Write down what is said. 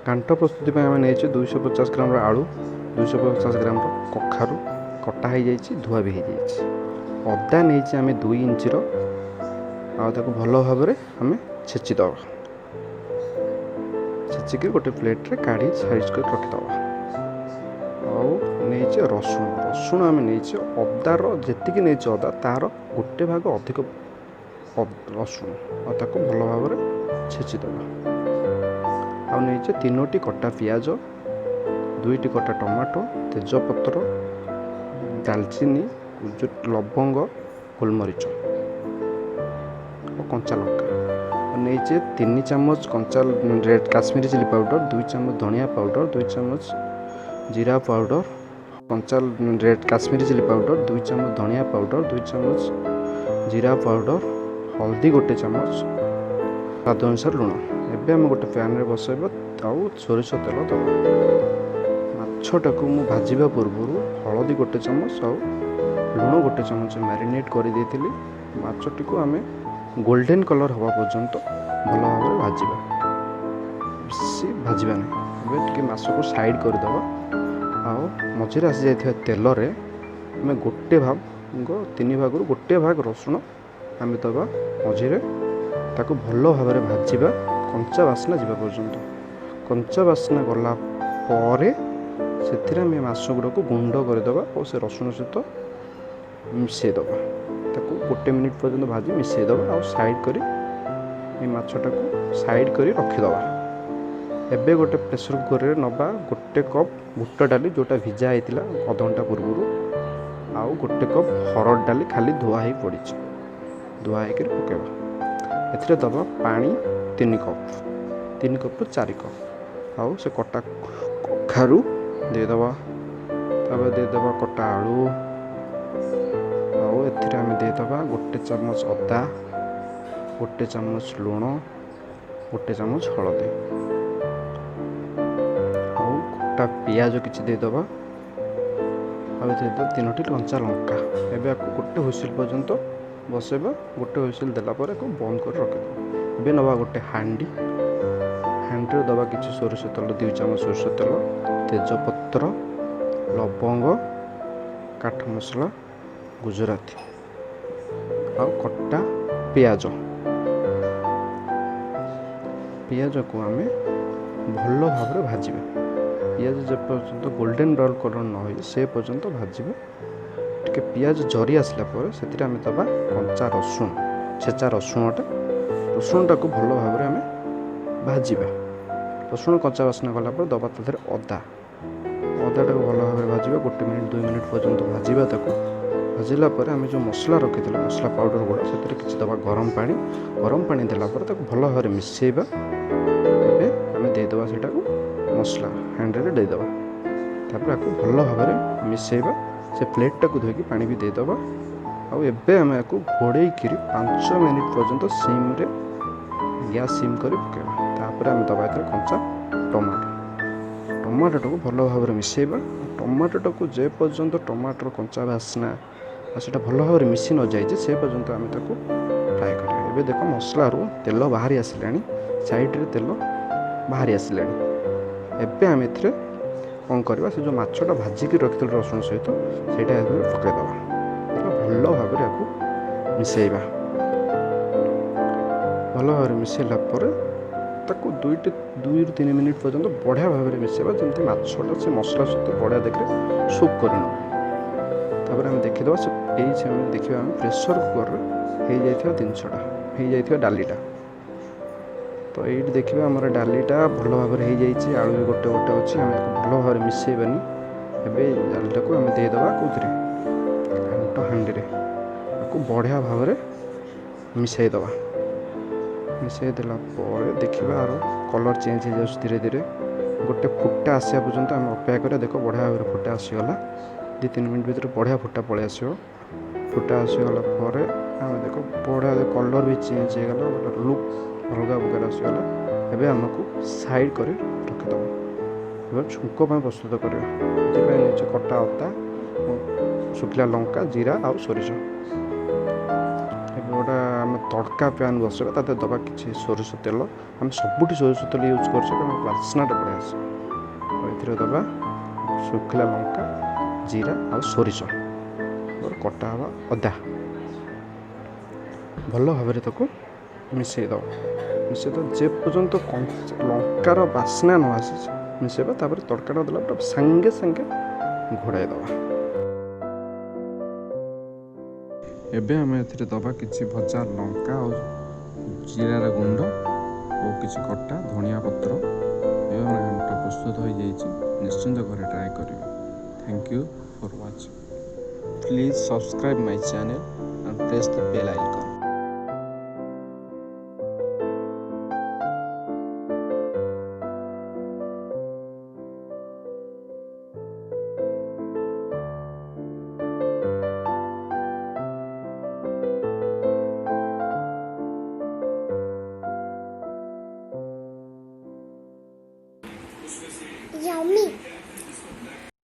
ଘାଣ୍ଟ ପ୍ରସ୍ତୁତି ପାଇଁ ଆମେ ନେଇଛୁ 250 ଗ୍ରାମର ଆଳୁ, 250 ଗ୍ରାମର କଖାରୁ କଟା ହେଇଯାଇଛି, ଧୁଆ ବି ହେଇଯାଇଛି। ଅଦା ନେଇଛେ ଆମେ 2 ଇଞ୍ଚର, ଆଉ ତାକୁ ଭଲ ଭାବରେ ଆମେ ଛେଚିଦେବା। ଛେଚିକି ଗୋଟେ ପ୍ଲେଟ୍ରେ କାଢ଼ି ସାଇଜ୍ କରି ରଖିଦେବା। ଆଉ ନେଇଛେ ରସୁଣ। ରସୁଣ ଆମେ ନେଇଛେ ଅଦାର ଯେତିକି ନେଇଛେ ଅଦା, ତାର ଗୋଟେ ଭାଗ ଅଧିକ ରସୁଣ, ଆଉ ତାକୁ ଭଲ ଭାବରେ ଛେଚିଦେବା। ଆଉ ନେଇଛେ ତିନୋଟି କଟା ପିଆଜ, ଦୁଇଟି କଟା ଟମାଟୋ, ତେଜପତ୍ର, ଡାଲଚିନି, ଲବଙ୍ଗ, ଗୋଲମରିଚ ଓ କଞ୍ଚା ଲଙ୍କା। ଆଉ ନେଇଛେ 3 ଚାମଚ କଞ୍ଚା ରେଡ଼୍ କାଶ୍ମୀରୀ ଚିଲି ପାଉଡ଼ର, 2 ଚାମଚ ଧନିଆ ପାଉଡ଼ର, 2 ଚାମଚ ଜିରା ପାଉଡ଼ର, କଞ୍ଚା ରେଡ଼୍ କାଶ୍ମୀରୀ ଚିଲି ପାଉଡ଼ର, 2 ଚାମଚ ଧନିଆ ପାଉଡ଼ର, 2 ଚାମଚ ଜିରା ପାଉଡ଼ର, ହଳଦୀ ଗୋଟେ ଚାମଚ, ସ୍ୱାଦ ଅନୁସାରେ ଲୁଣ। ଏବେ ଆମେ ଗୋଟେ ପ୍ୟାନ୍ରେ ବସାଇବା ଆଉ ସୋରିଷ ତେଲ ଦେବା। ମାଛଟାକୁ ମୁଁ ଭାଜିବା ପୂର୍ବରୁ ହଳଦୀ ଗୋଟେ ଚାମଚ ଆଉ ଲୁଣ ଗୋଟେ ଚାମଚ ମ୍ୟାରିନେଟ୍ କରିଦେଇଥିଲି। ମାଛଟିକୁ ଆମେ ଗୋଲ୍ଡେନ୍ କଲର୍ ହେବା ପର୍ଯ୍ୟନ୍ତ ଭଲ ଭାବରେ ଭାଜିବା, ବେଶୀ ଭାଜିବା ନାହିଁ। ଏବେ ଟିକେ ମାଛକୁ ସାଇଡ଼୍ କରିଦେବା ଆଉ ମଝିରେ ଆସିଯାଇଥିବା ତେଲରେ ଆମେ ଗୋଟେ ଭାଗ, ତିନି ଭାଗରୁ ଗୋଟେ ଭାଗ ରସୁଣ ଆମେ ଦେବା ମଝିରେ। ତାକୁ ଭଲ ଭାବରେ ଭାଜିବା କଞ୍ଚା ବାସ୍ନା ଯିବା ପର୍ଯ୍ୟନ୍ତ। କଞ୍ଚା ବାସ୍ନା ଗଲା ପରେ ସେଥିରେ ଆମେ ମାଛ ଗୁଡ଼ାକୁ ଗୁଣ୍ଡ କରିଦେବା ଓ ସେ ରସୁଣ ସହିତ ମିଶାଇଦେବା। ତାକୁ ଗୋଟେ ମିନିଟ୍ ପର୍ଯ୍ୟନ୍ତ ଭାଜି ମିଶାଇଦେବା ଆଉ ସାଇଡ଼୍ କରି ଏଇ ମାଛଟାକୁ ସାଇଡ଼୍ କରି ରଖିଦେବା। ଏବେ ଗୋଟେ ପ୍ରେସର୍ କୁକର୍ରେ ନେବା ଗୋଟେ କପ୍ ବୁଟ ଡାଲି, ଯେଉଁଟା ଭିଜା ହେଇଥିଲା ଅଧଘଣ୍ଟା ପୂର୍ବରୁ, ଆଉ ଗୋଟେ କପ୍ ହରଡ଼ ଡାଲି ଖାଲି ଧୁଆ ହେଇ ପଡ଼ିଛି, ଧୁଆ ହେଇକରି ପକାଇବା। ଏଥିରେ ଦେବା ପାଣି 3 କପ୍, 3 କପ୍ରୁ 4 କପ୍, ଆଉ ସେ କଟା କଖାରୁ ଦେଇଦେବା। ତାପରେ ଦେଇଦେବା କଟା ଆଳୁ, ଆଉ ଏଥିରେ ଆମେ ଦେଇଦେବା ଗୋଟେ ଚାମଚ ଅଦା, ଗୋଟେ ଚାମଚ ଲୁଣ, ଗୋଟେ ଚାମଚ ହଳଦୀ ଆଉ କଟା ପିଆଜ କିଛି ଦେଇଦେବା, ଆଉ ଏଥିରେ ଦେବା ତିନୋଟି କଞ୍ଚା ଲଙ୍କା। ଏବେ ଆକୁ ଗୋଟେ ହୁଇସିଲ୍ ପର୍ଯ୍ୟନ୍ତ ବସେଇବା। ଗୋଟେ ହୁଇସିଲ୍ ଦେଲା ପରେ ଆକୁ ବନ୍ଦ କରି ରଖିଦେବା। ଏବେ ନେବା ଗୋଟେ ହାଣ୍ଡି। ହାଣ୍ଡିରେ ଦେବା କିଛି ସୋରିଷ ତେଲ, 2 ଚାମଚ ସୋରିଷ ତେଲ, ତେଜପତ୍ର, ଲବଙ୍ଗ, କାଠ ମସଲା, ଗୁଜୁରାତି ଆଉ କଟା ପିଆଜ। ପିଆଜକୁ ଆମେ ଭଲ ଭାବରେ ଭାଜିବା। ପିଆଜ ଯେପର୍ଯ୍ୟନ୍ତ ଗୋଲ୍ଡେନ୍ ବ୍ରାଉନ୍ କଲର୍ ନ ହେଇଛି, ସେ ପର୍ଯ୍ୟନ୍ତ ଭାଜିବା। ଟିକେ ପିଆଜ ଜରି ଆସିଲା ପରେ ସେଥିରେ ଆମେ ଦେବା କଞ୍ଚା ରସୁଣ, ଛେଚା ରସୁଣଟା। ରସୁଣଟାକୁ ଭଲ ଭାବରେ ଆମେ ଭାଜିବା। ରସୁଣ କଞ୍ଚା ବାସ୍ନା ଗଲା ପରେ ଦେବା ତା ଦେହରେ ଅଦା। ଅଦାଟାକୁ ଭଲ ଭାବରେ ଭାଜିବା, ଗୋଟେ ମିନିଟ୍ 2 ମିନିଟ୍ ପର୍ଯ୍ୟନ୍ତ ଭାଜିବା ତାକୁ। ଭାଜିଲା ପରେ ଆମେ ଯେଉଁ ମସଲା ରଖିଥିଲେ, ମସଲା ପାଉଡ଼ର ଗୁଡ଼ା, ସେଥିରେ କିଛି ଦେବା ଗରମ ପାଣି। ଗରମ ପାଣି ଦେଲା ପରେ ତାକୁ ଭଲ ଭାବରେ ମିଶାଇବା। ଏବେ ଆମେ ଦେଇଦେବା ସେଇଟାକୁ ମସଲା ହାଣ୍ଡିରେ ଦେଇଦେବା। ତାପରେ ଆକୁ ଭଲ ଭାବରେ ମିଶାଇବା। ସେ ପ୍ଲେଟ୍ଟାକୁ ଧୋଇକି ପାଣି ବି ଦେଇଦେବା। ଆଉ ଏବେ ଆମେ ଆକୁ ଘୋଡ଼େଇକିରି 5 ମିନିଟ୍ ପର୍ଯ୍ୟନ୍ତ ସିମ୍ରେ, ଗ୍ୟାସ୍ ସିମ୍ କରି ପକାଇବା। ତାପରେ ଆମେ ଦେବା ଏଥିରେ କଞ୍ଚା ଟମାଟୋ। ଟମାଟୋଟାକୁ ଭଲ ଭାବରେ ମିଶାଇବା। ଟମାଟୋଟାକୁ ଯେ ପର୍ଯ୍ୟନ୍ତ ଟମାଟୋର କଞ୍ଚା ବାସ୍ନା ଆଉ ସେଇଟା ଭଲ ଭାବରେ ମିଶି ନଯାଇଛି, ସେ ପର୍ଯ୍ୟନ୍ତ ଆମେ ତାକୁ ଫ୍ରାଏ କରିବା। ଏବେ ଦେଖ, ମସଲାରୁ ତେଲ ବାହାରି ଆସିଲାଣି, ସାଇଡ଼୍ରେ ତେଲ ବାହାରି ଆସିଲାଣି। ଏବେ ଆମେ ଏଥିରେ କ'ଣ କରିବା? ସେ ଯେଉଁ ମାଛଟା ଭାଜିକି ରଖିଥିଲୁ ରସୁଣ ସହିତ, ସେଇଟା ଏଥିରେ ପକାଇଦେବା। ଭଲ ଭାବରେ ଆକୁ ମିଶାଇବା। ଭଲ ଭାବରେ ମିଶାଇଲା ପରେ ତାକୁ 2ରୁ 3 ମିନିଟ୍ ପର୍ଯ୍ୟନ୍ତ ବଢ଼ିଆ ଭାବରେ ମିଶାଇବା, ଯେମିତି ମାଛଟା ସେ ମସଲା ସହିତ ବଢ଼ିଆ ଦେଖିରେ ସୁପ୍ କରିନେବ। ତାପରେ ଆମେ ଦେଖିଦେବା ସେ ଏଇ ସମୟରେ ଦେଖିବା ଆମେ ପ୍ରେସର୍ କୁକର୍ରେ ହେଇଯାଇଥିବା ଜିନିଷଟା, ହେଇଯାଇଥିବା ଡାଲିଟା। ତ ଏଇଠି ଦେଖିବା, ଆମର ଡାଲିଟା ଭଲ ଭାବରେ ହେଇଯାଇଛି, ଆଳୁ ବି ଗୋଟେ ଗୋଟେ ଅଛି। ଆମେ ତାକୁ ଭଲ ଭାବରେ ମିଶାଇବାନି। ଏବେ ଡାଲିଟାକୁ ଆମେ ଦେଇଦେବା କେଉଁଥିରେ? ଘାଣ୍ଟ ହାଣ୍ଡିରେ। ତାକୁ ବଢ଼ିଆ ଭାବରେ ମିଶାଇଦେବା। ମିଶାଇ ଦେଲା ପରେ ଦେଖିବା, ଆର କଲର୍ ଚେଞ୍ଜ ହେଇଯାଉଛି ଧୀରେ ଧୀରେ। ଗୋଟେ ଫୁଟା ଆସିବା ପର୍ଯ୍ୟନ୍ତ ଆମେ ଅପେକ୍ଷା କରିବା। ଦେଖ, ବଢ଼ିଆ ଭାବରେ ଫୁଟା ଆସିଗଲା। 2-3 ମିନିଟ୍ ଭିତରେ ବଢ଼ିଆ ଫୁଟା ପଳେଇ ଆସିବ। ଫୁଟା ଆସିଗଲା ପରେ ଆମେ ଦେଖ, ବଢ଼ିଆ କଲର୍ ବି ଚେଞ୍ଜ ହେଇଗଲା, ଗୋଟେ ଲୁକ୍ ଅଲଗା ପ୍ରକାର ଆସିଗଲା। ଏବେ ଆମକୁ ସାଇଡ଼୍ କରି ରଖିଦେବା। ଏବେ ଛୁଙ୍କ ପାଇଁ ପ୍ରସ୍ତୁତ କରିବା। ଏଥିପାଇଁ ନେଇଛି କଟା ଅଦା, ଶୁଖିଲା ଲଙ୍କା, ଜିରା ଆଉ ସୋରିଷ। ଏବେ ଗୋଟେ ଆମେ ତଡ଼କା ପ୍ୟାନ୍ ବସେଇବା। ତା ଦେହରେ ଦେବା କିଛି ସୋରିଷ ତେଲ। ଆମେ ସବୁଠି ସୋରିଷ ତେଲ ୟୁଜ୍ କରୁଛେ, କାରଣ ବାସ୍ନାଟା ବଢ଼ିଆ ଆସେ। ଆଉ ଏଥିରେ ଦେବା ଶୁଖିଲା ଲଙ୍କା, ଜିରା ଆଉ ସୋରିଷ, କଟା ହେବା ଅଦା। ଭଲ ଭାବରେ ତାକୁ ମିଶାଇ ଦେବା। ମିଶାଇ ଦେବା ଯେ ପର୍ଯ୍ୟନ୍ତ ଲଙ୍କାର ବାସ୍ନା ନ ଆସିଛି, ମିଶାଇବା। ତାପରେ ତଡ଼କାଟା ଦେଲା ପରେ ସାଙ୍ଗେ ସାଙ୍ଗେ ଘୋଡ଼ାଇ ଦେବା। ଏବେ ଆମେ ଏଥିରେ ଦେବା କିଛି ଭଜା ଲଙ୍କା ଆଉ ଜିରାର ଗୁଣ୍ଡ ଓ କିଛି କଟା ଧନିଆ ପତ୍ର। ଏବଂ ଘାଣ୍ଟ ପ୍ରସ୍ତୁତ ହୋଇଯାଇଛି। ନିଶ୍ଚିନ୍ତ ଘରେ ଟ୍ରାଏ କରିବେ। Thank you for watching. Please subscribe my channel and press the bell icon. Yummy.